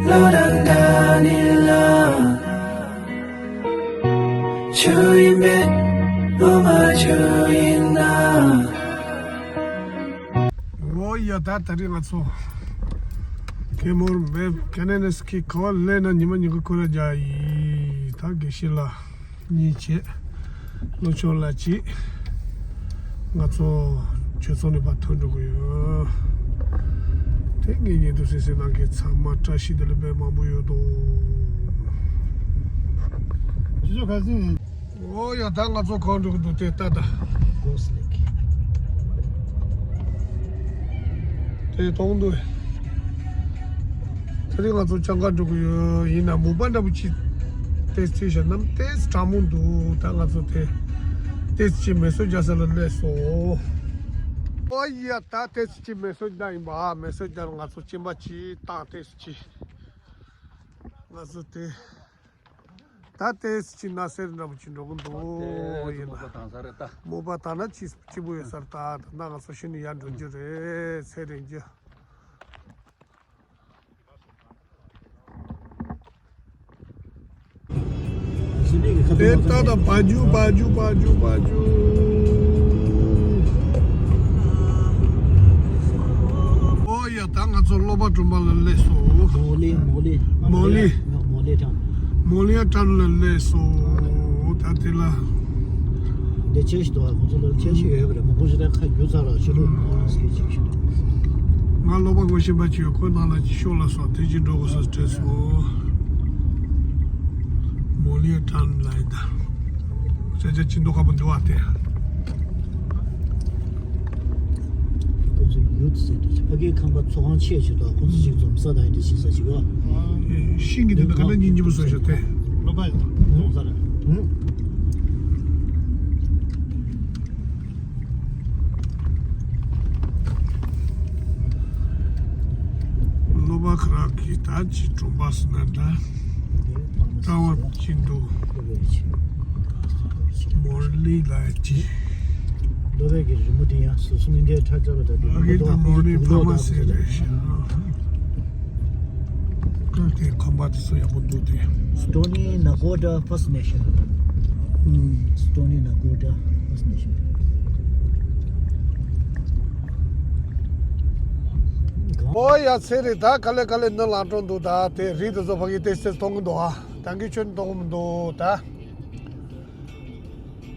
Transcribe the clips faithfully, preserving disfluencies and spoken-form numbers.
བློ་རང་འདྲ་ནི་ལ། ཆུ་ཡིན་མེད་བློ་མ་ཆུ་ཡིན་ན། འོ་ཡ། ད་ད་རེས་ང་ཚོ་ཁེ་མོར་མེབ་ཀེ་ན་ནེ་སི་ཀི་ཁ་བ་ལེ་ན་ཉི་མ་ཉི་གུ་ཁོ་ར་རྒྱ་ཡི་ད་དགེ་བཤེས་ལ། གཉིས་བྱས། ལྷོ་ཕྱོགས་ལ་གཅིག་ང་ཚོ་ཆོས་ཚོགས་ནས་ཕར་ཐོན་འགྲོ་གི་ཡོད། དེ་ངའི་ཉེ་དུ་སྲིད་སྲིད་ནང་གི་ཚང་མ་བཀྲ་ཤིས་བདེ་ལེགས་དཔེ་མང་པོ་ཡོད་དོ། ཆུ་ཚོད་ག་ཚོད་ཡིན། འོ་ཡ། ད་ང་ཚོ་གང་འགྲོ་གི་འདུག་དེ་ལྟ་ད། གོ་སི་ལེགས། དེ་མཐོང་འདུག་དེ་རིང་ང་ཚོ་སྤྱང་ཀ་འགྲོ་གི་ཡོད། ཡིན་ན་མུ་པ་འདྲ་པོ་ཅིག་ཏེས་ཏེས་བྱས་ནམ་ཏེས་གྲང་མོ་འདུག་ད་ང་ཚོ་དེ་ཏེས་ཅིག་མེ་གསོད་རྒྱག་ས་ལ་སླེབས་སོང་། ཨོ་ཡ། ད་ཏེས་ཅིག་མེ་གསོད་རྒྱག་ཡིན་པ། མེ་གསོད་རྒྱག་ང་ཚོ་གཅིན་པ་ཅིག་བཏང་ཏེས་ཅིག་ང་ཚོ་དེ། ད་ལྟའི་ཕྱི་ན་གསེར་འདྲ་པོ་ཅིག་འགྲོ་གི་འདུག་ཡིན་ན་མོ་པ་དང་ས་རེད་ད། མོ་པ་དང་ན་ཅི་ཅི་པོ་ཡོད་ས་རེད་ད། ད་ང་ཚོ་ཤི་ནས་ཡར་འགྲོ་རྒྱུ་རེད། ཚེ་རིང་རྒྱུ། དེ་ལྟ་ད་བ་རྒྱུ་བ་རྒྱུ་བ་རྒྱུ་བ་རྒྱུ། ཨོ་ཡ། ད་ང་ཚོ་སློབ་པ་གྲོང་པ་ལ་སླེབས་སོང་། མོ་ལི་མོ་ལི། མོ་ལི། མོ་ལི་ཊའོན། མོ་ལི་ཊའོན་ལ་སླེབས་སོང་། ད་དེ་ལ། འདི་ཆེ་ཞིག་འདུག་ཁོང་ཚོ་ལ་ཆེ་ཞིག་ཡོད་པ་རེད། མོ་ཀུ་ཤི་ད་ཁ་རྒྱུ་ཚ་ལ་ཕྱི་ལོགས་ནང་སྐད་ཅིག་ཞིག་འདུག་ང་སློབ་པ་ངོ་ཤེས་པ་ཅིག་ཡོད། ཁོའི་ནང་ལ་ཅིག་ཤོག་ལ་སོགས་དེ་ཅིག་འགྲོ་དགོས་ས་སྤྲད་སོང་། མོ་ལི་ཊའོན་ལ་ཡིན་ད། ས་ཆ་ཅི་འདུག་ཁ་པོ་འདུག་ཨ་དེ། ཁོ་ཚོ་ཡུ་ཐི་སེན་ཊར་ཕ་གིའི་ཁང་པ་ཚོགས་ཁང་ཆེ་ཆེ་དང་ཁོ་ཚོ་ཅིག་འཛོམས་ས་དང་འདྲ་ཞིག་ས་ཅིག་ཨ། ཤིང་གི་དེ་འདྲ་ག་ལ་སྙིང་རྗེ་པོ་བཟོ་ཤོག་དེ། ལོ་པ་འཛོམས་ས་རེད། ལོ་པ་ཁ་རག་གི་ད་ཅི་གྲོང་པ་སུ་ན་འདྲ། ཀྲང་བ་ཅིན་ཏུ། མོར་ལི་ལ་ཅི། ལོ་རེ་གི་རི་མོ་དེ་ཡང་སོ་སོ་མི་འགའི་ཁྲ་ཆ་ལ་ད་དེ་ཨ་གི་ད་མོར་ལི་ཕ་མ་སེ་རེ་ཤ། ཁ་དེ་ཁམས་པ་དེ་ཚོ་ཡག་པོ་འདུག་དེ། Stony Nagoda First Nation. ཨུམ། Stony Nagoda First Nation. ཨོ་ཡ་ཚེ་རེད་ད། ག་ལེ་ག་ལེ་ནི་ལང་སྤྲོ་འདུག་ད་དེ་རི་དེ་ཚོ་ཕ་གི་ཏེ་སེ་མཐོང་གི་འདུག་ཨ། ད་གི་ཁྱོད་མཐོང་གི་མི་འདུག་ད།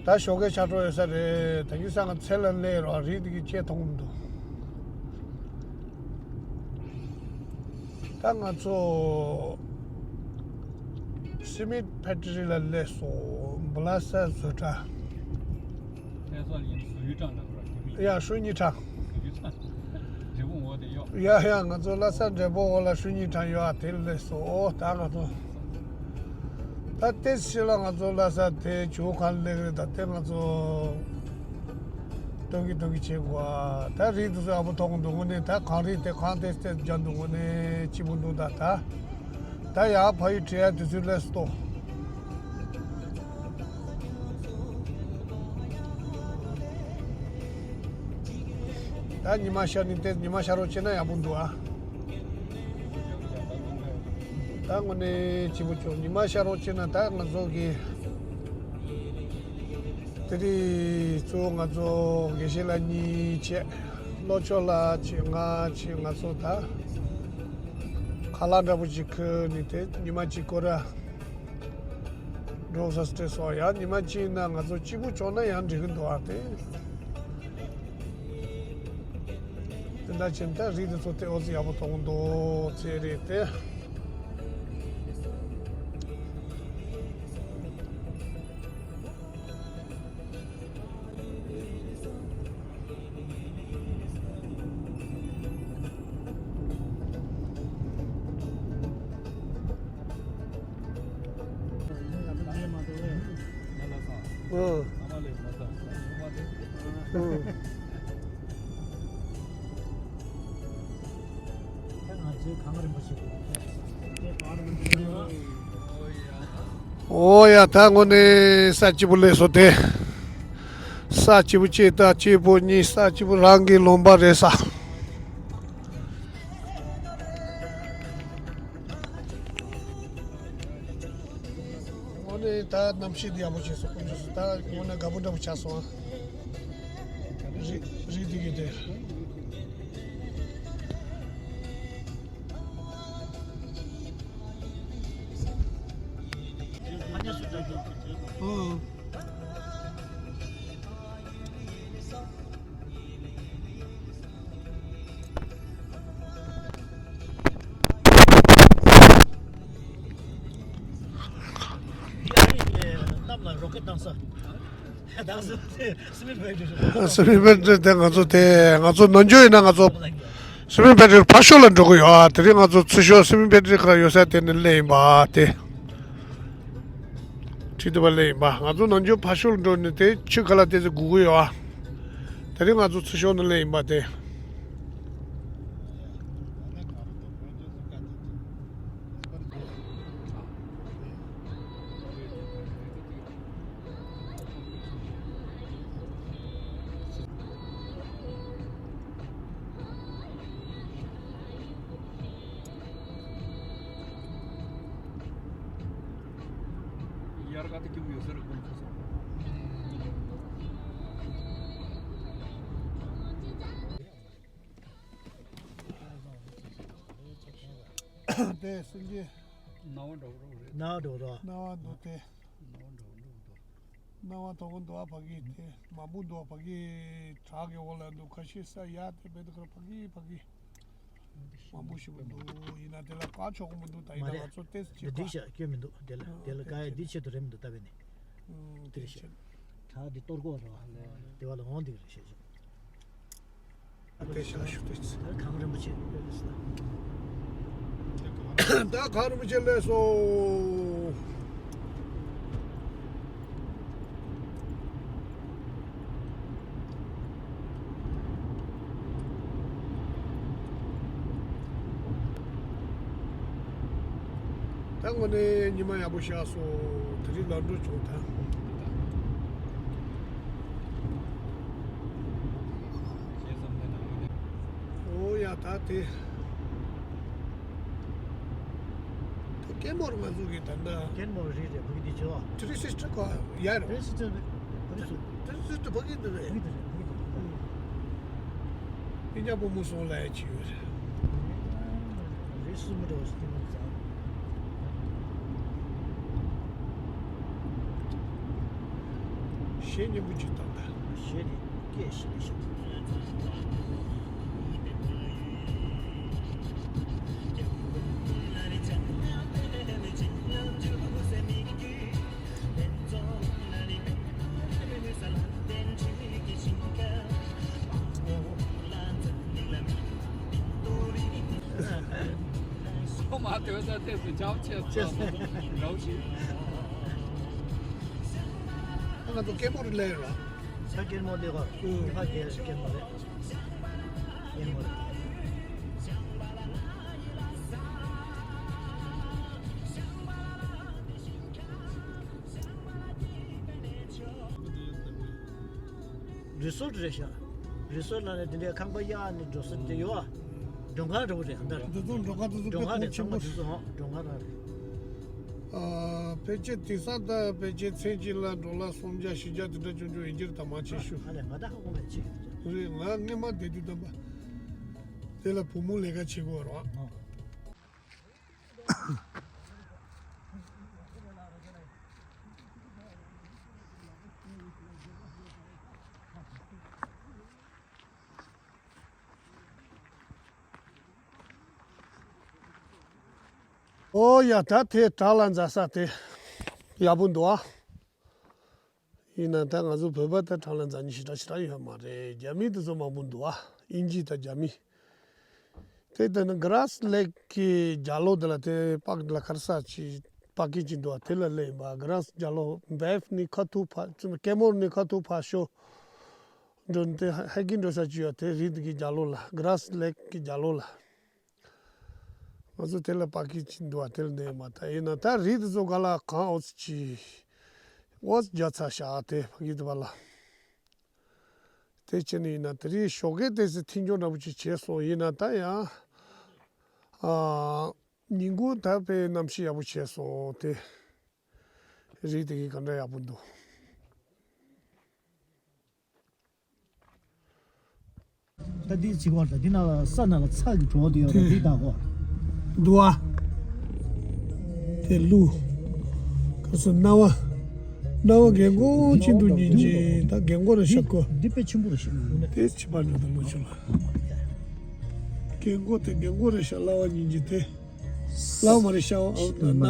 ད་ཞོགས་ཀའི་ཆར་འགྲོ་ཡོད་ས་རེད། ད་གི་ས་ང་ཚེ་ལ་སླེབས་རོགས། རི་དེ་གི་ཁྱེད་མཐོང་གི་མི་འདུག་ད་ང་ཚོ་སི་མེན་ཕེག་ཊི་རི་ལ་སླེབས་སོང་། འབུ་ལ་ས་བཟོ་གྲྭ། ཡ་ཧྲུའུ་ཉི་ཁྲང་། ཡ་ཡ་ང་ཚོ་ལྷ་ས་འབྲས་སྤུངས་འོག་ལ་ཧྲུའུ་ཉི་ཁྲང་ཡོད་ཨ། དེ་ལ་སླེབས་སོང་། ཨོ་ད་ང་ཚོ་ད་ཏེ་ཕྱི་ལ་ང་ཚོ་ལྷ་ས་དེ་ཇོ་ཁང་སླེབས་རེད། ད་དེ་ང་ཚོ་སྟོན་གི་སྟོན་གི་བྱེད་དགོས་ཨ། ད་རི་དེ་ཚོ་ཡག་པོ་མཐོང་གི་འདུག་དངོས་གནས་ད་གངས་རི་དེ་གངས་ཏེ་ཏེ་རྒྱ་འདུག་དངོས་གནས་སྐྱིད་པོ་འདུག་ད་ད། ད་ཡར་ཕ་ཡུལ་བྲེལ་ཡ་དུས་ཚོད་སླེབས་སོང་། ད་ཉི་མ་ཤར་ནི་དེ་ཉི་མ་ཤར་རོགས་བྱས་ན་ཡག་པོ་འདུག་ཨ། ད་དངོས་གནས་སྐྱིད་པོ་བྱུང་། ཉི་མ་ཤར་རོགས་བྱས་ན་ད་ང་ཚོ་གི་དེ་རིང་གཙོ་བོ་ང་ཚོ་དགེ་བཤེས་ལགས་གཉིས་བྱས། ལྷོ་ཕྱོགས་ལ་བྱས། ང་བྱས། ང་ཚོ་ད་ཁ་ལག་འདྲ་པོ་ཅིག་ཁུར་ནས་དེ་ཉི་མ་གཅིག་སྐོར་ར་འགྲོ་ས་སྤྲད་སོང་། ཡང་ཉི་མ་གཅིག་ན་ང་ཚོ་སྐྱིད་པོ་བྱུང་ན་ཡང་འགྲིག་གི་འདུག་ཨ། དེ་དེ་འདྲ་བྱས་ན་ད་རི་དེ་ཚོ་དེ་འོ་ཙི་ཡག་པོ་མཐོང་གི་འདུག་ཚེ་རེད་དེ། ཨང་། ཨང་། ཨོ་ཡ། ད་དངོས་གནས་ས་སྐྱིད་པོ་སླེབས་སོང་སྟེ། ས་སྐྱིད་པོ་གཅིག་དང་སྐྱིད་པོ་གཉིས། ས་སྐྱིད་པོ་རང་གི་ལུང་པ་རེད་ས། ནས་ད་གནམ་གཤིས་འདི་ཡག་པོ་བྱས་སོང་། ཁོང་ཚོས་ད་དངོས་གནས་དགའ་པོ་འདྲ་པོ་ཆགས་སོང་ཨ། རི་རི་འདི་གི་དེ། ཨོ། གནམ་ལ་རོ་ཀེ་བཏང་ས། བཏང་ས་དེ་སི་མེན་ཕེག་ཊི་རི། སི་མེན་ཕེག་ཊི་རི་དེ་ང་ཚོ་དེ་ང་ཚོ་ནམ་རྒྱུན་ཡིན་ན་ང་ཚོ་སི་མེན་ཕེག་ཊི་རི་ཕར་ཕྱོགས་ལ་འགྲོ་གི་ཡོད་ཨ། དེ་རིང་ང་ཚོ་ཚུར་ཤོག་སི་མེན་ཕེག་ཊི་རི་ཁ་ཡོད་ས་དེ་ནས་སླེབས་ཡིན་པ་དེ། ཁྲིད་དུ་བ་ལེ་ཡིན་པ། ང་ཚོ་ནང་ཆོས་ཕ་ཤུལ་འགྲོ་ནས་དེ་ཆུ་ཁ་ལ་དེ་ཚོ་སྒུག་གི་ཡོད་ཨ། དེ་རིང་ང་ཚོ་ཚུར་ཤོག་ནས་ལེ་ཡིན་པ་དེ། དབྱར་ཁ་དེ་སྐྱིད་པོ་ཡོད་ས་རེད་ཁོང་ཚོ་སོང་། དེ་སེང་གེ། སྣང་བ་འགྲོ་རོགས་རེད། སྣང་བ་འགྲོ་རོགས། སྣང་བ་འདུག་སྟེ། སྣང་བ་འགྲོ་རོགས་འདུག་སྣང་བ་དོག་པོ་འདུག་ཨ། ཕ་གི་དེ་མང་པོ་འདུག་ཨ། ཕ་གི་བྲག་གི་འོག་ལ་འདུག་ཁ་ཤས་ས་ཡ་དེ་བས་འདུག་ཁ་ཕ་གི་ཕ་གི། མང་པོ་ཞིག་མི་འདུག་ཡིན་ན་དེ་ལ་བཀག་ཆོག་གི་མི་འདུག་ད་ཡིན་ན་མ་རེད། ང་ཚོ་ཏེས་དེ་བྱེད་སྡིག་བཤགས་སྐྱོན་མི་འདུག་དེ་ལ་ཨ་དེ་ལ་དེ་དཀའ་ཡ་བྱེད་འདི་ཆེད་དུ་རེད་མི་འདུག་ལྟ་བས་ནི། ཨུམ་དེ་རེད་དེ་ཤག་བྱེད། བྲག་འདི་གཏོར་དགོས་རེད་བ། དེ་བ་ལ་འོང་འདི་རེད་ཤག་ཤག་དེ་ཤག་ཤུ་དེ་ཚེ། ད་གངས་རིན་པོ་ཆེ་སླེབས་སོང་། ད་གངས་རིན་པོ་ཆེ་སླེབས་སོང་། ད་དངོས་གནས་ཉི་མ་ཡག་པོ་ཤར་སོང་། དེ་རིང་ལམ་འགྲོ་བྱུང་ད། ཨོ་ཡ་ད་དེ། ད་སྐྱེན་མོ་རེད་ང་ཚོ་གི་ད་ལྟ། སྐྱེན་མོ་རེད་རེད། ཕ་གི་འདི་བྱེད་བ། ཐི་རི་སིག་སི་ཊི་ཁོ་ཡ་རེད། ཐི་རི་སིག་སི་ཊི་རེད། ཕ་གི་སུ། ཐི་རི་སིག་སི་ཊི་ཕ་གི་འདི་རེད། ཕ་གི་འདི་རེད། ཕ་གི་འདི་རེད། ཨུ། ཨིན་ཇ་བུ་མོ་སོང་ལ་ཡ་ཅི་ཡོད་རེད། རེད་སུ་མི་འགྲོ་སི་ཏི་མོ་ཙང་། གཞས་སྙན་པོ་ཅིག་བཏང་ད། གཞས་དེ་སྐད་ཞིག་ལས་ཤིག་ཁོ་མ་དོན་ས་ཐེངས་སུ་ཆབ་ཆེ་ཆེ་ཚོ་འགྲོ་ཞིག་ང་ཚོ་སྐད་མོ་རེ་ལས་ར། ས་སྐད་མོ་ལས་ག་ཨུ། ཧ་གེ་སྐད་མོ་རེད། སྐད་མོ་རེད། རི་སོར་རེད་ཤག་རི་སོར་ལ་ནས་དེ་འདྲའི་ཁང་པ་གཡར་ནས་འགྲོ་ས་དེ་ཡོད་ཨ། མགྲོན་ཁང་འདྲ་པོ་རེད་ཨ་འདར། འདི་ཚོ་མགྲོན་ཁང་དེ་ཚོ་དཔེ་གོང་ཆེན་པོ་རེད། ཚང་མ་འདི་ཚོ་ཧོ་མགྲོན་ཁང་རང་རེད། ཨ་ཕལ་ཆེར་དེང་སང་ད་ཕལ་ཆེར་མཚན་གཅིག་ལ་ཌོ་ལར་སུམ་བརྒྱ་བཞི་བརྒྱ་དེ་འདྲ་ཅུང་ཅུང་ཡིན་གྱི་རེད། ད་མ་ཆེ་ཤོས། ཨ་ལས་ང་ད་ཧ་གོ་མེད་ཆེ་གི་རེད། ང་སྔས་མ་བསྡད་དུས་ད་པ་དེ་ལ་བུ་མོ་ལས་ཀ་བྱེད་དགོས་རེད་བ། ཨོ་ཡ་ད་དེ་བྲག་ལ་འཛེག་ས་དེ་ཡག་པོ་འདུག་ཨ། ཡིན་ན་ད་ང་ཚོ་བོད་པ་ད་བྲག་ལ་འཛེག་མཁན་ཞེ་དྲག་ཞེ་དྲག་ཡོད་མ་རེད། རྒྱ་མི་དེ་ཚོ་མང་པོ་འདུག་ཨ། དབྱིན་ཇི་དང་རྒྱ་མི། དེ་ལྟ་ན་གྷ་ར་སི་ལེག་གི་རྒྱབ་ལོགས་དེ་ལ་དེ་པག་ལ་ཁར་ས་ཅིག་པག་ཀི་ཅིག་འདུག་ཨ། དེ་ལ་སླེབས་ཡིན་པ། གྷ་ར་སི་རྒྱབ་ལོགས་བྷེབ་ནི་ཁ་ཐུག་ཕ་ཙི་སྐད་མོར་ནི་ཁ་ཐུག་ཕ་ཤོ་འགྲོ་ནི་དེ་ཧ་ཀི་འགྲོ་ས་ཅིག་ཡོད། དེ་རི་དེ་གི་རྒྱབ་ལོགས་ལ་གྷ་ར་སི་ལེག་གི་རྒྱབ་ལོགས་ལ། ང་ཚོ་དེ་ལ་པག་ཀི་ཅིག་འདུག་ཨ། དེ་ལ་འདེད་མ་ཐག་ཡིན་ན་ད་རི་དེ་ཚོ་ག་ལ་གང་འོ་ཙི་ཅི་འོ་ཙི་རྒྱ་ཚ་ཤག་དེ་ཕ་གི་དེ་བ་ལ། དེ་བྱས་ནས་ཡིན་ན་དེ་རིང་ཞོགས་ཀས་དེ་ཚོ་ཐིང་ཆོ་འདྲ་པོ་ཅིག་བྱས་སོང་། ཡིན་ན་ད་ཡང་ཨ་ཉིན་གུང་ད་དཔེ་གནམ་གཤིས་ཡག་པོ་བྱས་སོང་དེ། རིགས་དེ་གི་ག་འདྲ་ཡག་པོ་འདུག་ད་འདི་ཅིག་བར་དང་འདི་ནང་ལ་ས་ནང་ལ་ཚྭ་གི་བྲོ་བ་དེ་ཡོད་རེད། འདི་དག་གོ། འདུག་ཨ། དེ་ལུ། ག་སོ་སྣ་བ། སྣ་བ་རྒན་གོག་ཅིག་འདུག་སྙིང་རྗེ། ད་རྒན་གོག་རེད་ཤག་གོ། འདི་དཔེ་ཆེན་པོ་རེད་ཤག་དེ་ཕྱི་པ་འགྲོ་དང་མ་བྱུང་ལ། རྒན་གོག་དེ་རྒན་གོག་རེད་ཤག་སླ་བ་སྙིང་རྗེ་དེ། སླ་བ་མ་རེད་ཤག་སྣ་བ། སྣ་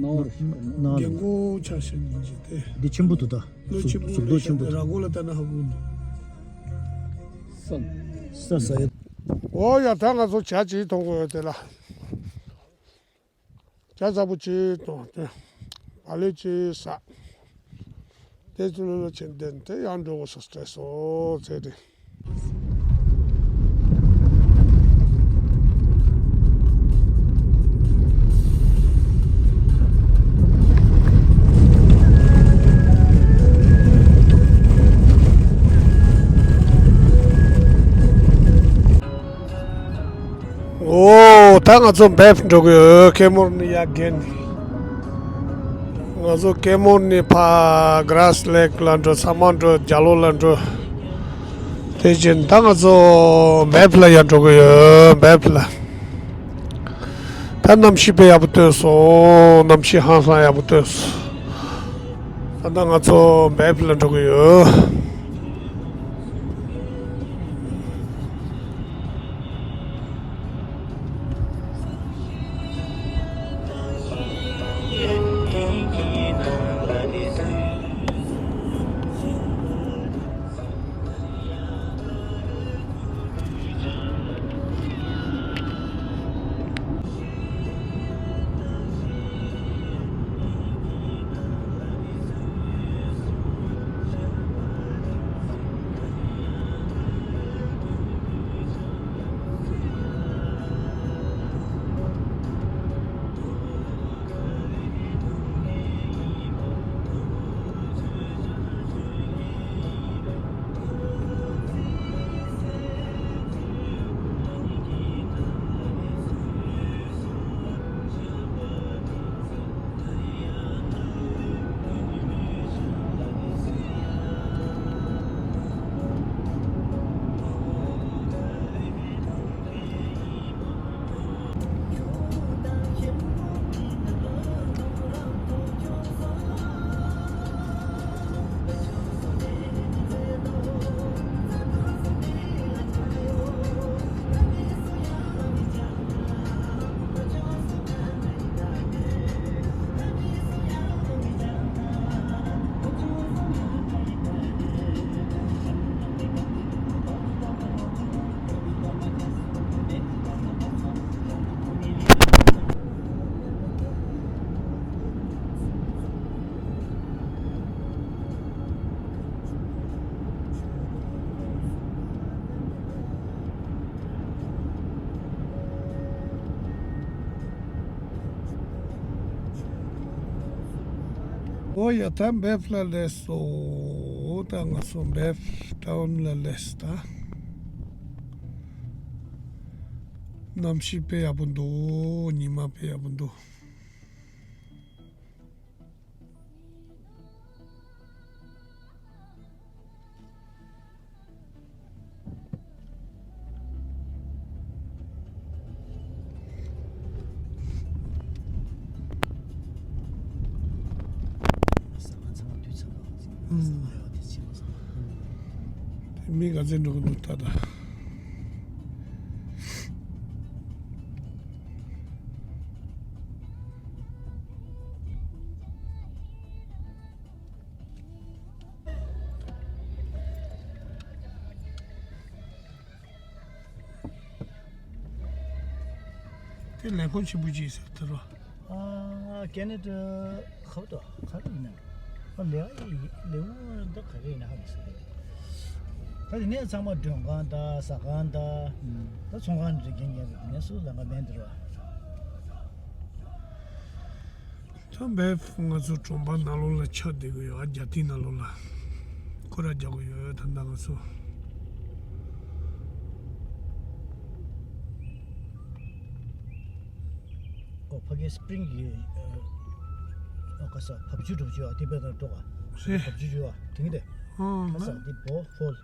བ་རེད་ཤག་རྒན་གོག་ཆགས་ཤག་སྙིང་རྗེ་དེ། འདི་ཆེན་པོ་འདུག་ད། ལོ་ཆེན་པོ་གཟུགས་མདོག་ཆེན་པོ་འདུག་ར་སྐོར་ལ་ལྟ་ན་ཧ་གོ་འདུག་ས་ས་ཡ། འོ་ཡ། ད་ང་ཚོ་ཇ་ཅིག་འཐུང་དགོས་ཡོད་དེ་ལ། ཇ་ཚ་པོ་ཅིག་འཐུང་དེ། བག་ལེབ་ཅིག་ཟ། དེ་ཚོ་ལོ་ལོ་ཆེན་ལྡན་དེ་ཡང་འགྲོ་དགོས་སོ་སོ་ཚེ་རེད། འོ། ད་ང་ཚོ་བེབ་འགྲོ་གི་ཡོད། ཀེ་མོར་ནི་ཡ་རྒན། ང་ཚོ་ཀེ་མོར་ནི་ཕ་གྷ་ར་སི་ལེག་ལ་འགྲོ། ཚང་མ་འགྲོ། རྒྱ་ལོ་ལ་འགྲོ། དེ་བཞིན་ད་ང་ཚོ་བེབ་ལ་ཡ་འགྲོ་གི་ཡོད། བེབ་ལ། ད་གནམ་གཤིས་དཔེ་ཡག་པོ་སྟོན་སོང་། གནམ་གཤིས་ཧང་སང་ཡག་པོ་སྟོན་སོང་། ད་ལྟ་ང་ཚོ་བེབ་ལ་འགྲོ་གི་ཡོད། འོ་ཡ། ད་བེབ་ལ་སླེབས་སོང་། ད་ང་ཚོ་བེབ་ཊའུན་ལ་སླེབས་ད། གནམ་གཤིས་དཔེ་ཡག་པོ་འདུག་ཉི་མ་དཔེ་ཡག་པོ་འདུག་ཨུམ། དེ་མི་ག་ཚོད་འགྲོ་གི་འདུག་ད་ལྟ། དེ་ལས་ཁུངས་ཆེན་པོ་ཅིག་ཟེར་དེ་རོ། ཨ། ཀེ་ན་ཌ་ག་པར་འདུག་ག་རེ་ཡིན་ན། ཨ། ལས་ཀ་ཡི་ལས་ཁུངས་འདི་ག་རེ་ཡིན་ན་ཧ་མི་སོང་། ད་དེ་ནས་ཚང་མ་མགྲོན་ཁང་དང་ཟ་ཁང་དང་། ད་ཚོང་ཁང་འདྲ་རྒྱག་མཁན་རེད། དེ་ནས་སུ་ལམ་ཁ་མེད་འདི་རོ། ད་བེབ་ང་ཚོ་གྲོང་པ་ནང་ལོགས་ལ་ཆགས་བསྡད་ཀྱི་ཡོད། ཨ། རྒྱ་ཐིག་ནང་ལོགས་ལ་སྐོར་ར་རྒྱག་གི་ཡོད། ད་ལྟ་ང་ཚོ། ཨོ། ཕ་གི་སི་པི་རིང་གི། ཨ། ཨ་ཁ་ས་བབ་ཅུ་གྲུབ་ཅུ་ཨ་དེ་པེ་ན་འགྲོ་ག་རེད། བབ་ཅུ་ཅུ་ཨ་དེང་དེ། ཨ་ཁ་ས་དེ་བོ་ཧྥོལ།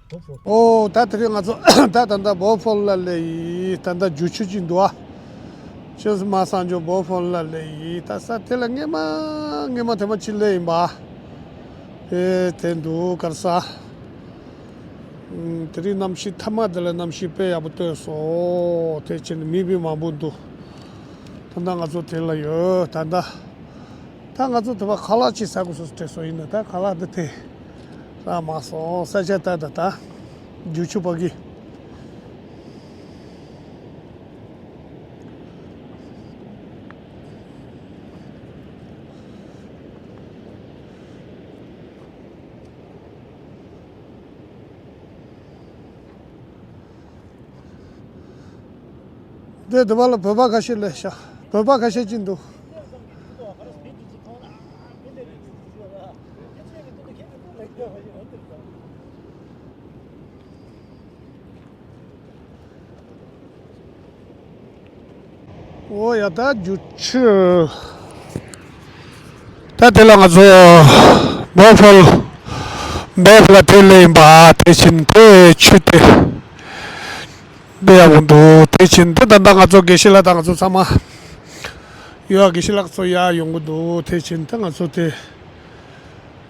བོ་ཧྥོལ། ཨོ་ད་དེ་རིང་ང་ཚོ་ད་ད་ད་བོ་ཧྥོལ་ལ་སླེབས་ཡིན། ད་ད་རྒྱུག་ཆུ་ཅིག་འདུག་ཨ། ཆུ་མ་སང་ཇོ་བོ་ཧྥོལ་ལ་སླེབས་ཡིན། ད་ས་དེ་ལ་སྔས་མ་སྔས་མ་དེ་མ་ཅིག་སླེབས་ཡིན་པ། ཨེ་དེ་འདུག་གར་ས། ཨུམ། དེ་རིང་གནམ་གཤིས་མཐའ་མ་དེ་ལ་གནམ་གཤིས་དཔེ་ཡག་པོ་སྟོན་སོང་། དེ་བྱས་ནས་མི་མི་མང་པོ་འདུག་ད་ལྟ་ང་ཚོ་དེ་ལ་ཡོད། ད་ལྟ་ད་ང་ཚོ་དེ་བ་ཁ་ལག་ཅིག་ཟ་དགོས་སོ་སོ་སྤྲད་སོང་། ཡིན་ན་ད་ཁ་ལག་འདི་དེ་རག་མ་སོང་། ས་ཆ་ད་ད་ད་རྒྱུག་ཆུ་ཕ་གི། འདི་འདི་བ་ལ་བོད་པ་ཁ་ཤས་སླེབས་ཤག་བོད་པ་ཁ་ཤས་ཅིག་འདུག་འོ་ཡ་ད་རྒྱུག་ཆུ། ད་དེ་ལ་ང་ཚོ་བོ་ཧྥོལ་བེབ་ལ་དེ་སླེབས་ཡིན་པ། དེ་བཞིན་དེ་ཆུ་དེ་དཔེ་ཡག་པོ་འདུག་དེ་བཞིན་དེ་ད་ལྟ་ང་ཚོ་དགེ་བཤེས་ལགས་དང་ང་ཚོ་ཚང་མ་ཡོད། དགེ་བཤེས་ལགས་ཚོ་ཡར་ཡོང་གི་འདུག་དེ་བཞིན་དེ་ང་ཚོ་དེ་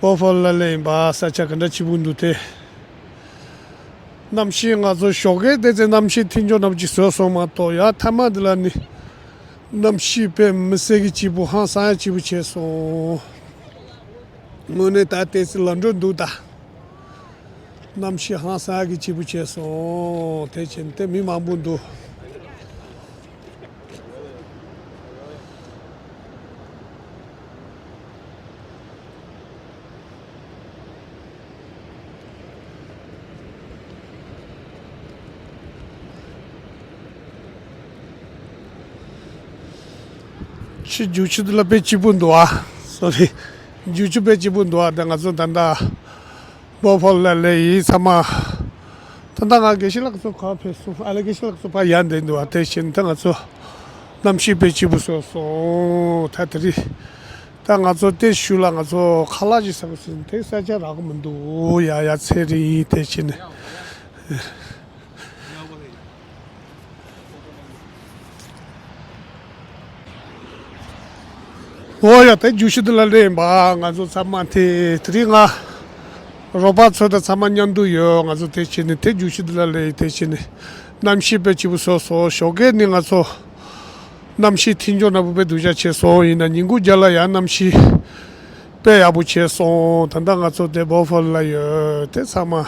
བོ་ཧྥོལ་ལ་སླེབས་ཡིན་པ། ས་ཆ་ག་འདྲ་སྐྱིད་པོ་འདུག་དེ། གནམ་གཤིས་ང་ཚོ་ཞོགས་ཀས་དེ་ཚེ་གནམ་གཤིས་མཐུན་སྦྱོར་ནམ་གཅིག་བཟོས་སོང་མ་གཏོགས། ཡ་མཐའ་མ་འདི་ལ་ནི་གནམ་གཤིས་དཔེ་མི་སྲིད་ཀྱི་སྐྱིད་པོ། ཧང་སང་ཡ་སྐྱིད་པོ་བྱས་སོང་། དངོས་གནས་ད་ལྟའི་ལམ་འགྲོ་འདུག་ད། གནམ་གཤིས་ཧང་སང་ཡ་གི་སྐྱིད་པོ་བྱས་སོང་། དེ་བྱས་ནས་དེ་མི་མང་པོ་འདུག་ཆུ་རྒྱུག་ཆུ་དེ་ལ་དཔེ་སྐྱིད་པོ་འདུག་ཨ། སོ་རི། རྒྱུག་ཆུ་དཔེ་སྐྱིད་པོ་འདུག་ཨ། ད་ང་ཚོ་ད་ལྟ་བོ་ཧྥོལ་ལ་སླེབས་ཡིན་ཚང་མ། ད་ལྟ་ང་དགེ་བཤེས་ལགས་ཚོ་ག་ཕེབས་སོང་། ཨ་ལེ་དགེ་བཤེས་ལགས་ཚོ་ཕར་ཡར་འདུག་འདུག་ཨ། དེ་བཞིན་ད་ང་ཚོ་གནམ་གཤིས་དཔེ་སྐྱིད་པོ་བཟོས་སོང་། ད་དེ་རིང་ད་ང་ཚོ་དེ་ཤུལ་ལ་ང་ཚོ་ཁ་ལག་ཅིག་ཟ་དགོས་ཟེར་ནས་དེ་ས་ཆ་རག་གི་མི་འདུག་ཡ་ཡ་ཚེ་རིང་དེ་བྱས་ནས། འོ་ཡ་དེ་རྒྱུག་ཆུ་དེ་ལ་སླེབས་ཡིན་པ། ང་ཚོ་ཚང་མ་དེ་དེ་རིང་ང་རོགས་པ་ཚོ་དང་ཚང་མ་མཉམ་དུ་ཡོད། ང་ཚོ་དེ་བྱས་ནས་དེ་རྒྱུག་ཆུ་དེ་ལ་སླེབས་ཡིན། དེ་བྱས་ནས་གནམ་གཤིས་དཔེ་སྐྱིད་པོ་བཟོས་སོང་། ཞོགས་ཀས་ནི་ང་ཚོ་གནམ་གཤིས་མཐུན་སྦྱོར་ནག་པོ་དཔེ་སྡུག་ཅག་བྱས་སོང་། ཡིན་ན་ཉིན་གུང་རྒྱབ་ལ་ཡང་གནམ་གཤིས་དཔེ་ཡག་པོ་བྱས་སོང་། ད་ལྟ་ང་ཚོ་དེ་བོ་ཧྥོལ་ལ་ཡོད། དེ་ཚང་མ་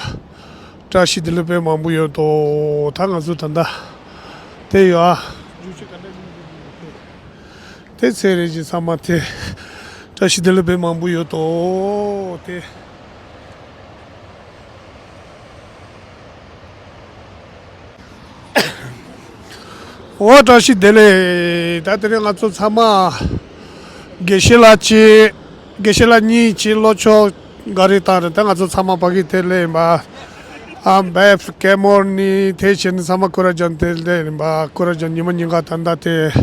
བཀྲ་ཤིས་བདེ་ལེགས་དཔེ་མང་པོ་ཡོད་དོ། ད་ང་ཚོ་ད་ལྟ་དེ་ཡོད་ཨ། དེ་ཚེ་རིང་ཅིག་ཚང་མ་དེ་བཀྲ་ཤིས་བདེ་ལེགས་དཔེ་མང་པོ་ཡོད་དོ། དེ། འོ་བཀྲ་ཤིས་བདེ་ལེགས། ད་དེ་རིང་ང་ཚོ་ཚང་མ་དགེ་བཤེས་ལགས་གཅིག་དགེ་བཤེས་ལགས་གཉིས་གཅིག་ལྷོ་ཕྱོགས་ག་རེ་བཏང་རེད། ད་ང་ཚོ་ཚང་མ་ཕ་གི་དེ་སླེབས་ཡིན་པ། ཨ་བེབ་ཀེ་མོར་ནི་དེ་བྱས་ནས་ཚང་མ་ཀུ་ར་ཇོན་དེ་སླེབས་ཡིན་པ། ཀུ་ར་ཇོན་ཉི་མ་ཉིན་ག་ད་ལྟ་དེ།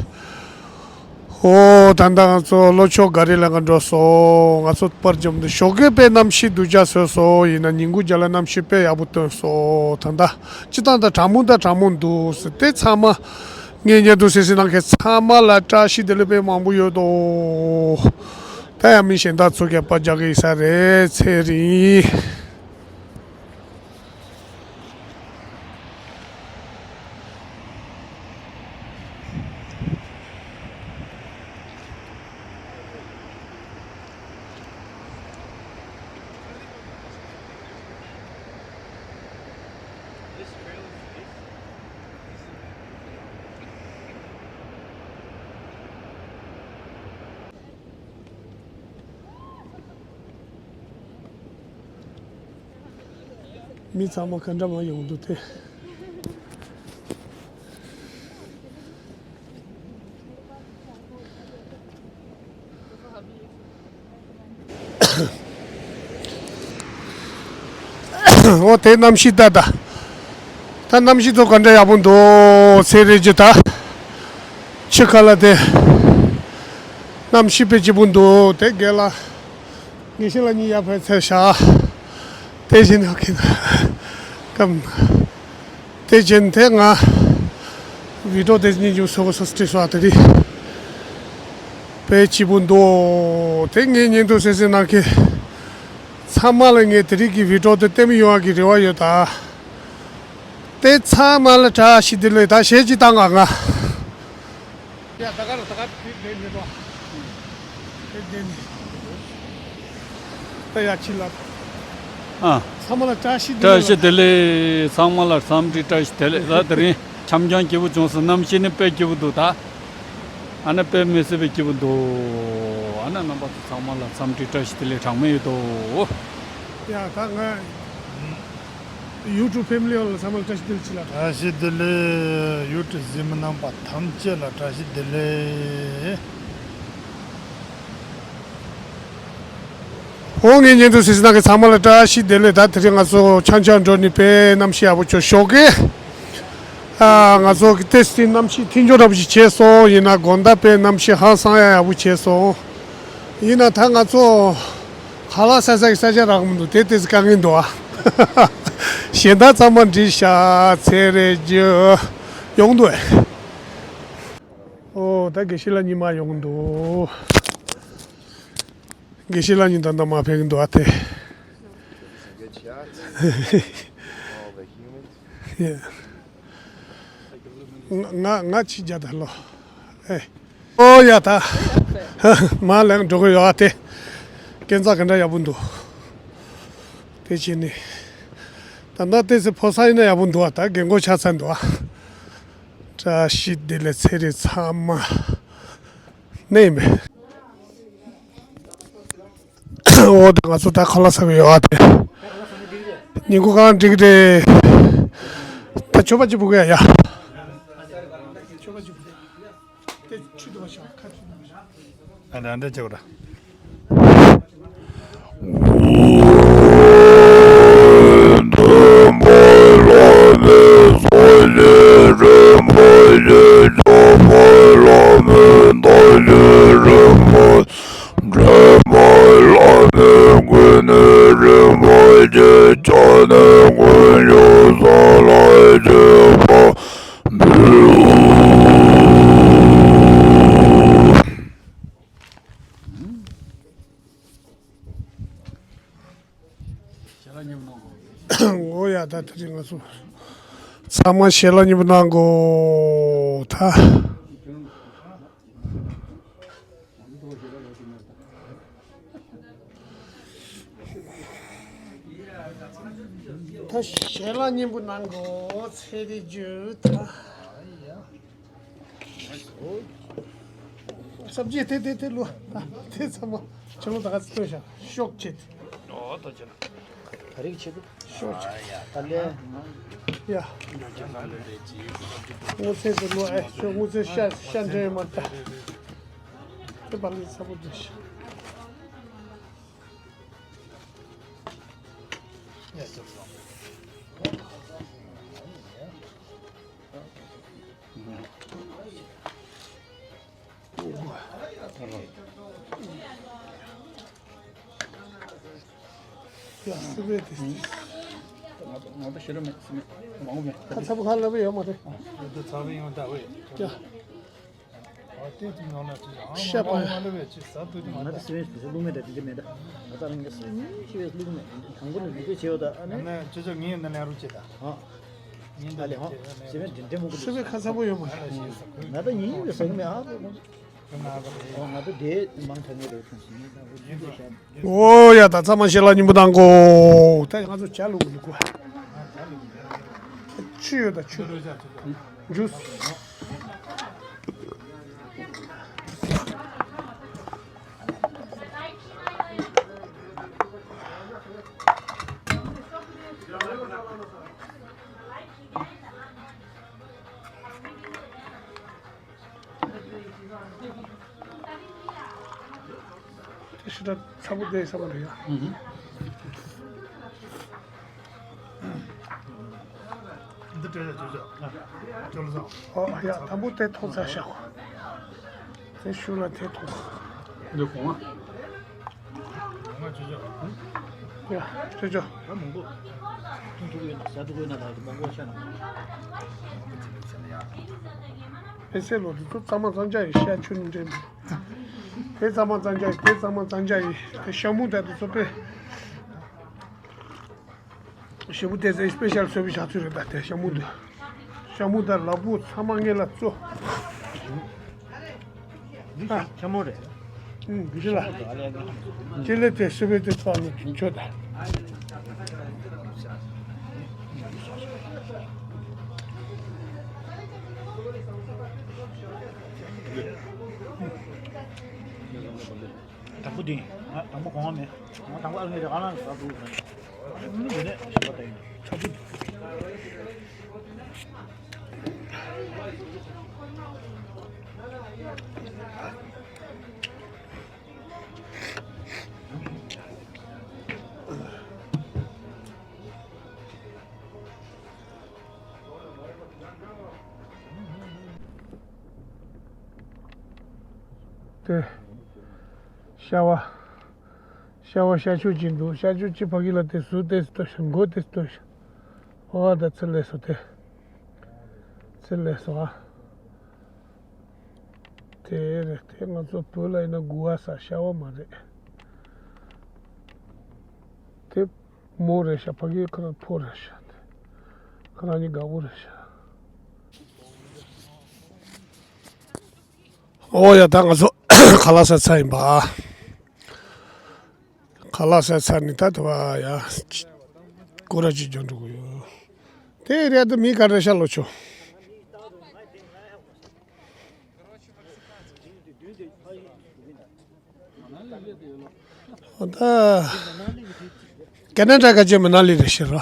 ཨོ་ད་ལྟ་ང་ཚོ་ལྷོ་ཕྱོགས་ག་རེ་ལ་ང་འགྲོ་སོང་། ང་ཚོ་པར་འཇོམས་འདུག་ཞོགས་ཀས་དཔེ་གནམ་གཤིས་སྡུག་ཅག་བཟོས་སོང་། ཡིན་ན་ཉིན་གུང་རྒྱབ་ལ་གནམ་གཤིས་དཔེ་ཡག་པོ་སྟོན་སོང་། ད་ལྟ་སྤྱིར་བཏང་ད་གྲང་མོ་ད་གྲང་མོ་འདུག་ཟེར། དེ་ཚང་མ་ངའི་བརྙན་ཐུང་གཟིགས་གཟིགས་གནང་མཁན་ཚང་མ་ལ་བཀྲ་ཤིས་བདེ་ལེགས་དཔེ་མང་པོ་ཡོད་དོ། ད་ཡང་མི་གཞན་དག་ཚོ་གས་པར་རྒྱག་གི་ཡིན་ས་རེད། ཚེ་རིང་། མི་ཚང་མ་ག་འདྲ་མ་ཡོང་འདུག་དེ། འོ་དེ་གནམ་གཤིས་ད་ད། ད་གནམ་གཤིས་ཚོ་ག་འདྲ་ཡག་པོ་འདུག་ཚེ་རེ་ཇི་ད། ཕྱི་ཁ་ལ་དེ། གནམ་གཤིས་དཔེ་སྐྱིད་པོ་འདུག་དེ་དགེ་ལ། དགེ་བཤེས་ལགས་གཉིས་ཡར་ཕེབས་ཚར་ཤག་དེ་བཞིན་ཡོད་ཀྱི་ན། སྐམ། དེ་བཞིན་དེ་ང་། བི་ཌིའོ་དེ་གཉིས་ཀྱི་སོ་སོ་སོ་སོ་སོ་དེ་རིང་། དཔེ་སྐྱིད་པོ་འདུག་དེ་ངའི་བརྙན་ཐུང་གཟིགས་གཟིགས་གནང་མཁན། ཚང་མ་ལ་ངས་དེ་རིང་གི་བི་ཌིའོ་དེ་ལྟད་མོ་ཡོང་བ་གི་རེ་བ་ཡོད་ད། དེ་ཚང་མ་ལ་བཀྲ་ཤིས་བདེ་ལེགས་ད་ཞེས་ཅིག་བཏང་ག་ང་། ཡ་ད་ག་ལ་ད་ག་དེ་དེ་མི་འགྲོ། དེ་དེ་ནི། ད་ཡ་ཅི་ལ། ཨ། ཚང་མ་ལ་བཀྲ་ཤིས་བདེ་ལེགས། བཀྲ་ཤིས་བདེ་ལེགས། ཚང་མ་ལ་འཚམས་འདྲི་བཀྲ་ཤིས་བདེ་ལེགས། ད་དེ་རིང་འཆམ་འཆམ་སྐྱིད་པོ་བྱུང་སོང་། གནམ་གཤིས་ནི་དཔེ་སྐྱིད་པོ་འདུག་ད། ཨ་ན་དཔེ་མི་སྲིད་པའི་སྐྱིད་པོ་འདུག་ཨ་ན་རྣམ་པ་ཚོ་ཚང་མ་ལ་འཚམས་འདྲི་བཀྲ་ཤིས་བདེ་ལེགས་གྲངས་མེད་ཡོད་དོ། ཡ་ད་ང་། ཡུ་ཊུབ་ཕེ་མི་ལི་ཡོངས་ལ་ཚང་མ་ལ་བཀྲ་ཤིས་བདེ་ལེགས་ཅི་ལ། བཀྲ་ཤིས་བདེ་ལེགས། ཡུ་ཊུབ་གཟིགས་མི་རྣམ་པ་ཐམས་ཅད་ལ་བཀྲ་ཤིས་བདེ་ལེགས། འོ་ངའི་བརྙན་ཐུང་གཟིགས་གནང་མཁན་ཚང་མ་ལ་བཀྲ་ཤིས་བདེ་ལེགས། ད་དེ་རིང་ང་ཚོ་འཆམ་འཆམ་འགྲོ་ནི་དཔེ་གནམ་གཤིས་ཡག་པོ་བྱུང་ཞོགས་ཀས། ཨ་ང་ཚོ་གི་ཏེ་སི་གནམ་གཤིས་མཐུན་སྦྱོར་འདྲ་པོ་ཞིག་བྱས་སོང་། ཡིན་ན་དགོང་དག་དཔེ་གནམ་གཤིས་ཧང་སང་ཡག་ཡག་པོ་བྱས་སོང་། ཡིན་ན་ད་ང་ཚོ་ཁ་ལག་ཟ་ས་གི་ས་ཆ་རག་མི་འདུག་དེ་ཏེ་སི་དཀའ་ངལ་འདུག་ཨ། གཞན་དག་ཚང་མ་འགྲིག་ཤག་ཚེ་རེ་རྒྱུ་ཡོང་འདུག་ཨེ། ཨོ་ད་དགེ་བཤེས་ལགས་གཉིས་མ་ཡོང་འདུག་དགེ་བཤེས་ལགས་གཉིས་ད་ལྟ་མ་ཕེབས་ཀྱི་འདུག་ཨ་དེ། ཡ། ང་ང་ང་ཕྱི་རྒྱལ་དུ་ལོ། ཨེ། ཨོ་ཡ་ད། མ་ལན་འགྲོ་གི་ཡོད་ཨ་དེ། སྐས་འཛེག་ག་འདྲ་ཡག་པོ་འདུག་དེ་བྱས་ནས། ད་ལྟ་ཏེ་སི་ཕོ་ས་ཡིན་ན་ཡག་པོ་འདུག་ཨ། ད་རྒན་གོག་ཆགས་ཚར་འདུག་ཨ། བཀྲ་ཤིས་བདེ་ལེགས་ཚེ་རིང་ཚང་མ། ནས་མེད། འོ་དེ་ང་ཚོ་ད་ཁ་ལག་ཟ་གི་ཡོད་ཨ་དེ། ཉིན་གུང་གང་འགྲིག་རེད། ད་མཆོད་པ་ཅིག་འབུལ་གི་ཡ་ཡ། མཆོད་པ་ཅིག་འབུལ་གི་ཡ། དེ་ཆུ་དུ་མ་ཤོག་ཁ་ཆུ་དུ་མ་ཤོག་ཨ་འདྲ་འདྲ་བྱེད་དགོས་ར། ཞལ་ལག་མཉེས་པོ་གནང་དགོས། འོ་ཡ་ད་དེ་རིང་ང་ཚོ་ཚང་མ་ཞལ་ལག་མཉེས་པོ་གནང་དགོས་ད། ད་ཞལ་ལག་མཉེས་པོ་གནང་དགོས་ཚེ་རིང་རྒྱུ་ད། སབ་ཇི་དེ་དེ་དེ་ལོ། དེ་ཚང་མ་ཁྱེད་ལོ་ད་ག་ཚོད་ཤ་ཤོག་ཆེད། ཨོ་ད་ཅི་ན། ད་རིག་ཆེད་དུ། ཤོག་ཆེད། ད་ལེ། ཡ། སྔོ་ཚལ་དེ་ལོ་ཨེ་ཤོག་སྔོ་ཚལ་ཤ་ཤ་འདྲེ་མ་ད། དེ་པ་ལི་ཚ་པོ་འདྲེ་ཤ། ཡ་ཅོག་སོང་། ཡ་སི་པེ་དེ། ང་ད་ཤེས་ར་མེད་སི་མེད་མང་པོ་མེད། ཁ་ཚ་པོ་ཁ་ལ་བེ་ཡོད་མ་རེད། ཡ་ད་ཚ་བེ་ཡོང་ད་བེ། ཡ། ཨ་དེ་དུ་ཡོང་ན་ཅི་ཡང་ཤ་པ་ཡ། ང་ལ་བེ་ཅི་ཟ་དུ་དུ་མ་ང་ད་ད། སི་མེད་སི་ལུག་མེད་ད་དེ་འདྲ་མེད་ད། ང་ད་རང་གི་སི་མེད་ཤི་བེ་ལུག་མེད། དང་པོ་ནས་ལུག་དེ་བྱེད་ཡོད་ད་ཨ་ནི། ང་ཅི་ཅོ་ངའི་ནང་ལ་རུ་ཅི་ད། ཨ། ཨ་ལེ་ཧོ། སེ་བན་དྲིན་དྲན་མོ་གུ་སེ་བན་ཁ་ཚ་པོ་ཡོད་མ་རེད། ང་ད་ཉིན་ཡོད་ཟ་གི་མེད་ཨ། ང་ད་དེ་མང་ཐང་ངེ་རེད་ཐང་སི་ནི་ད་འོ་ཡ་ད་ཚང་མ་ཞལ་ལག་མཉེས་པོ་གནང་གོ། ད་ང་ཚོ་ཇ་བླུག་གི་འདུག་གོ། ཆུ་ཡོད་ད་ཆུ། ཇུས། དེ་ཞེ་དྲག་ཚ་པོ་བསྡད་ས་མ་རེད་ཡ། འདི་སྤྲད་ཡ་ཅོ་ཅོ། ཅོ་ལོ་ཟ། ཨོ་ཡ་དང་པོ་དེ་ཐོག་ཚ་ཤག་དེ་ཤུ་ལ་དེ་ཐོག་འདི་གོང་མ། གོང་མ་ཅོ་ཅོ། ཡ། ཅོ་ཅོ། ད་མང་པོ། ཐུང་ཐུང་ཡོད་ན་ཟ་ཐུང་ཡོད་ན་ད་མང་པོ་ཤ་ན། ཨེ་སེ་ལོ་འདི་ཚོ་གཙང་མ་གཙང་རྐྱང་ཡིན། ཤ་ཆུ་ནི་འདྲེན་མི་འདུག་དེ་གཙང་མ་གཙང་རྐྱང་ཡིན། དེ་གཙང་མ་གཙང་རྐྱང་ཡིན། དེ་ཤ་མུ་ད་འདི་ཚོ་དཔེ། ཞེ་པོ་དེ་ཚོའི་སྤེ་ཤལ་བཟོས་པའི་ཞག་ཚོད་རེད། ད་དེ་ཤ་མུ་འདི། ཤ་མུ་དང་ལ་ཕུག་ཚང་མ་ངེད་ལ་བཙོ། འདི་ཨ། ཤ་མུ་རེད། ཨུ། འདི་ལ། ཅི་ལེ་དེ་སི་པེ་དེ་ཚོ་ནི་ཁྱོད་ད། དང་པོ་འདི། ང་དང་པོ་གོང་མ་མེད། ང་དང་པོ་ཨ་ལྔའི་རེ་ཨ་ལང་ཟ་འདུག་ཟེར། ཨ་ལྔ་ཡོད་ནས་ཞིག་པ་ད་ཡིན་ཆ་ཚིག་དེ། ཤ་བ། ཤ་བ་ཤ་ཆུ་ཅིག་འདུག་ཤ་ཆུ་ཅིག་ཕ་གི་ལ་དེ་ཟུར་དེ་སྟོན་ཤག་མགོ་དེ་སྟོན་ཤག་ཨོ་ད་ཚི་ལས་སོ་དེ། ཚི་ལས་སོ་ཨ། དེ་རེད། དེ་ང་ཚོ་བོད་ལ་ཡིན་ན་དགུ་བ་ས་ཤ་བ་མ་རེད། དེ་མོ་རེད་ཤག་ཕ་གི་ཁོ་རང་ཕོ་རེད་ཤག་དེ་ཁོ་རང་གཉིས་དགའ་པོ་རེད་ཤག་ཨོ་ཡ། ད་ང་ཚོ་ཁ་ལག་ཟ་ཚར་ཡིན་པ། ཁ་ལག་ཟ་ཚར་ནས་ད་དེ་བ་ཡ། སྐོར་ར་ཅིག་རྒྱག་འགྲོ་གི་ཡོད། དེ་རེད། ད་མི་ག་རེ་ཤ་ལོ་ཆོ། ད་ཀེ་ན་ཌ་ག་ཅེ་མ་ན་ལི་རེད་ཤག་ར།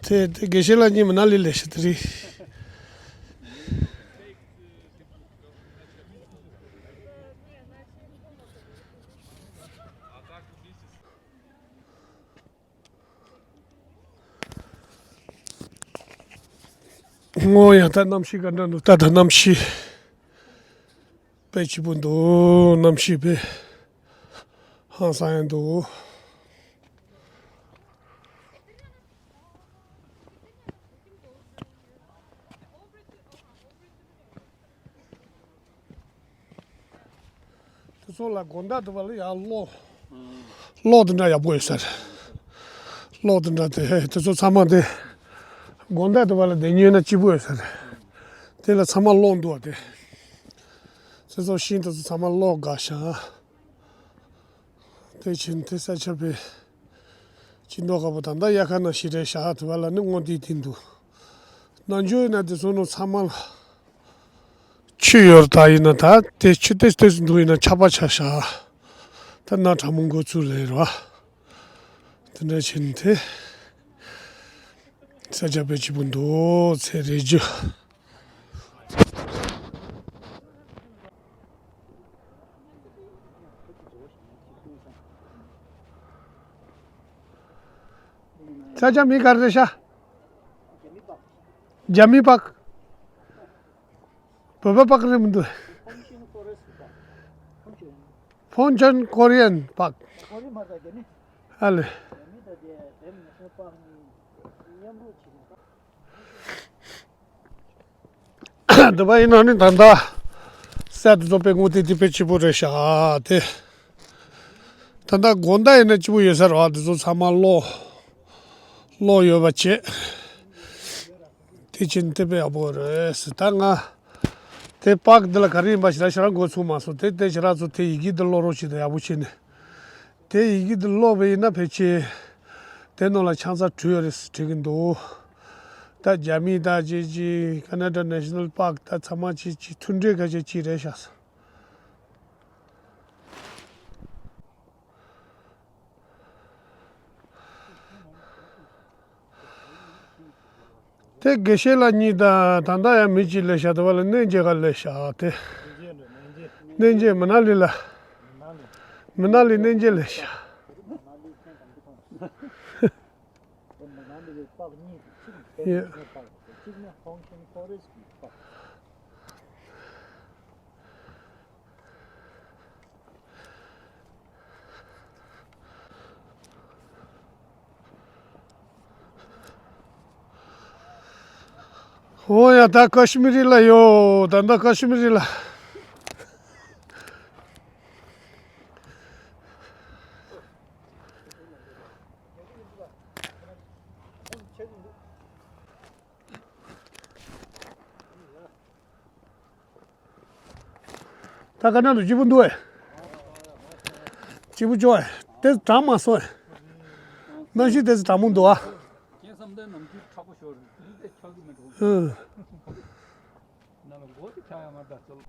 དེ་དེ་དགེ་བཤེས་ལགས་གཉིས་མ་ན་ལི་ལས་ཤག་དེ་རིང་། ངོ་ཡ། ད་གནམ་གཤིས་ག་འདྲ་འདུག་ད་ད་གནམ་གཤིས་དཔེ་སྐྱིད་པོ་འདུག་གནམ་གཤིས་དཔེ་ཧང་སང་ཡང་འདུག་དེ་ཚོ་ལ་དགོང་དག་དེ་བ་ལ་ཡང་གློག་གློག་དེ་འདྲ་ཡག་པོ་ཡོད་ས་རེད། གློག་དེ་འདྲ་དེ་དེ་ཚོ་ཚང་མ་དེ་དགོང་དག་དེ་བ་ལ་དེ་ཉོས་ན་སྐྱིད་པོ་ཡོད་ས་རེད། དེ་ལ་ཚང་མ་གློག་འདུག་བ་དེ། དེ་ཚོ་ཤིང་དེ་ཚོ་ཚང་མ་གློག་འགག་ཤག་དེ་ཕྱིན་དེ་ས་ཆ་པའི་སྤྱི་མདོག་དཀར་པོ་ད་ལྟ་དབྱར་ཁ་ནང་བཞིན་རེད་ཤག་དེ་བ་ལ་ནི་སྔོ་ཏིག་ཏིག་འདུག་ནང་འཇུག་ཡིན་ན་དེ་ཚོ་ནང་ཚང་མ་ལ་ཆུ་ཡོད་རེད། ད་ཡིན་ན་ད་དེ་ཆུ་ཏོག་ཙམ་འདུག་ཡིན་ན་ཆར་པ་ཆགས་ཤག་ད་ནང་གྲང་མོ་འགོ་ཚུགས་ལེ་རེད་བ། དེ་འདྲ་བྱས་ནས་དེ་ས་ཆ་དཔེ་སྐྱིད་པོ་འདུག་ཚེ་རེ་རྒྱུ། ས་ཆ་མིང་ག་རེ་རེད་ཤག་རྒྱ་མི་པག་བོད་པ་པག་རེད་མི་འདུག་ཕོན་ཆོན་ཀོ་རི་ཡན་པག་ཨ་ལེ། འདི་པ་ཡིན་ན་ནི་ད་ལྟ་ས་དེ་ཚོ་དཔེ་སྔོ་ཏིག་ཏིག་དཔེ་སྐྱིད་པོ་རེད་ཤག་དེ་ད་ལྟ་དགོང་དག་ཡིན་ན་སྐྱིད་པོ་ཡོད་ས་རེད་བ། དེ་ཚོ་ཚང་མ་གློག་གློག་ཡོད་པ་བྱས། དེ་ཕྱིན་དེ་དཔེ་ཡག་པོ་རེད་ཟེར། ད་ང་དེ་པག་འདི་ལ་ག་རེ་ཡིན་པ་ཞེ་དྲག་ཞེ་དྲག་མགོ་ཚོས་མ་སོང་། དེ་དེ་ཞེ་དྲག་ཚོ་དེ་ཡི་གེ་འདི་ཀློག་རོགས་བྱེད་དང་། ཡག་པོ་བྱས་ནས་དེ་ཡི་གེ་འདི་ཀློག་པ་ཡིན་ན་ཕལ་ཆེར་དེ་ནང་ལ་ཆང་ས་བྲུས་ཡོད་རེད་ཟེར་བྲིས་ཀྱི་འདུག་ད་རྒྱ་མི་ད་ཅི་ཅི་ཀ་ན་ཌ་ནེ་ཤ་ནལ་པག་ད་ཚང་མ་ཅི་ཅི་མཐུན་འབྲེལ་ཁ་ཤས་ཅི་རེད་ཤག་དེ་དགེ་བཤེས་ལགས་གཉིས་དང་ད་ལྟ་ཡང་མི་གཅིག་སླེབས་ཤག་དེ་བ་ལ་གནས་མཇལ་ག་སླེབས་ཤག་དེ་གནས་མཇལ་མ་ན་ལི་ལ། མ་ན་ལི་གནས་མཇལ་སླེབས་ཤག་པགས་གཉིས་ཀྱི་གཅིག་ནི་ཡ། ཕེབས་ནས་པགས་ཀྱི་གཅིག་ནི་ཧོང་ཤིན་ཧྥོ་རེ་སི་ཊི་གི་པགས། ཨོ་ཡ། ད་ཀ་ཤི་མི་རི་ལ་ཡོད། ད་ད་ཀ་ཤི་མི་རི་ལ། ད་ག་ན་དུ་སྐྱིད་པོ་འདུག་ཨེ། སྐྱིད་པོ་ཅོ་ཨེ། དེ་གྲང་མ་སོང་ཨེ། གནམ་གཤིས་དེ་ཚོ་གྲང་མོ་འདུག་ཨ། ཁྱེད་བསམ་གཏན་ནམ་རྒྱུན་དྲག་པོ་ཤོར་རེད། དེ་ཆགས་ཀྱི་མི་འདུག་ཨ། ན་ལ་མགོ་དེ་ཆགས་ཡ་མ་རེད་ད་ཚོལ།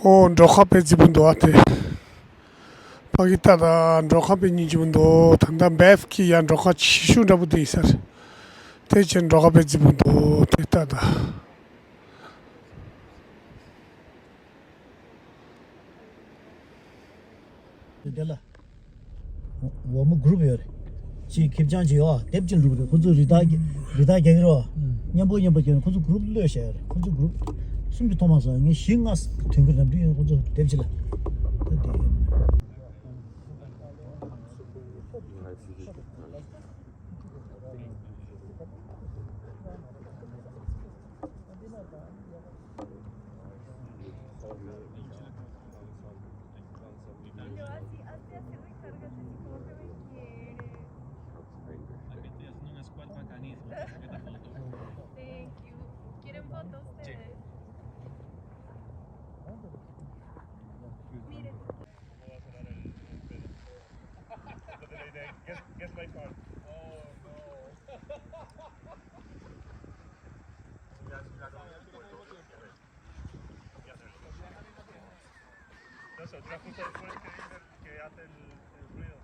ཨོ། འབྲོག་ཁ་དཔེ་རྫིག་པོ་འདུག་ཨ་དེ། ཕ་གི་ཏ་ད་འབྲོག་ཁ་དཔེ་སྙིང་རྗེ་པོ་འདུག་ད་ལྟ་བེབ་ཀྱི་ཡ་འབྲོག་ཁ་ཆེ་ཤོས་འདྲ་པོ་དེ་ཡིན་ས་རེད། དེ་ཕྱིར་འབྲོག་ཁ་དཔེ་རྫིག་པོ་འདུག་དེ་ཏ་ད། དེ་ལ། འོ་མ་གུ་རུབ་ཡོད་རེད། ཅིག་ཁེབས་ཅང་ཅིག་ཡོད་ཨ། དེབ་ཅིག་འགྲུབ་རེད། ཁོ་ཚོ་རི་དྭགས་རྒྱ་རི་དྭགས་རྒྱག་གི་རེད་བ། མཉམ་པོ་མཉམ་པོ་རྒྱག་ནས་ཁོ་ཚོ་གུ་རུབ་གློད་བྱས་ཡོད་རེད། ཁོ་ཚོ་གུ་རུབ་གསུམ་གྱི་ཐོག་མ་སོང་ངས་བཞི་ལྔ་ཐོན་གྱི་རེད་འགྲིག་ཡོད། ཁོ་ཚོ་དེབ་ཅིག་ལ། ད་དེ་ཡོད། Pero así, así hace recargas, así como que me quiere. Aquí estoy haciendo una squat bacanal. Esta foto. Thank you. ¿Quieren foto ustedes? Miren. ¿Cómo va a cerrar el, el pelo? Guess, guess my part. Oh, no. Ya, ya, ya, ya, ya, ya. No sé, otra cosa después que dice que hace el, el ruido.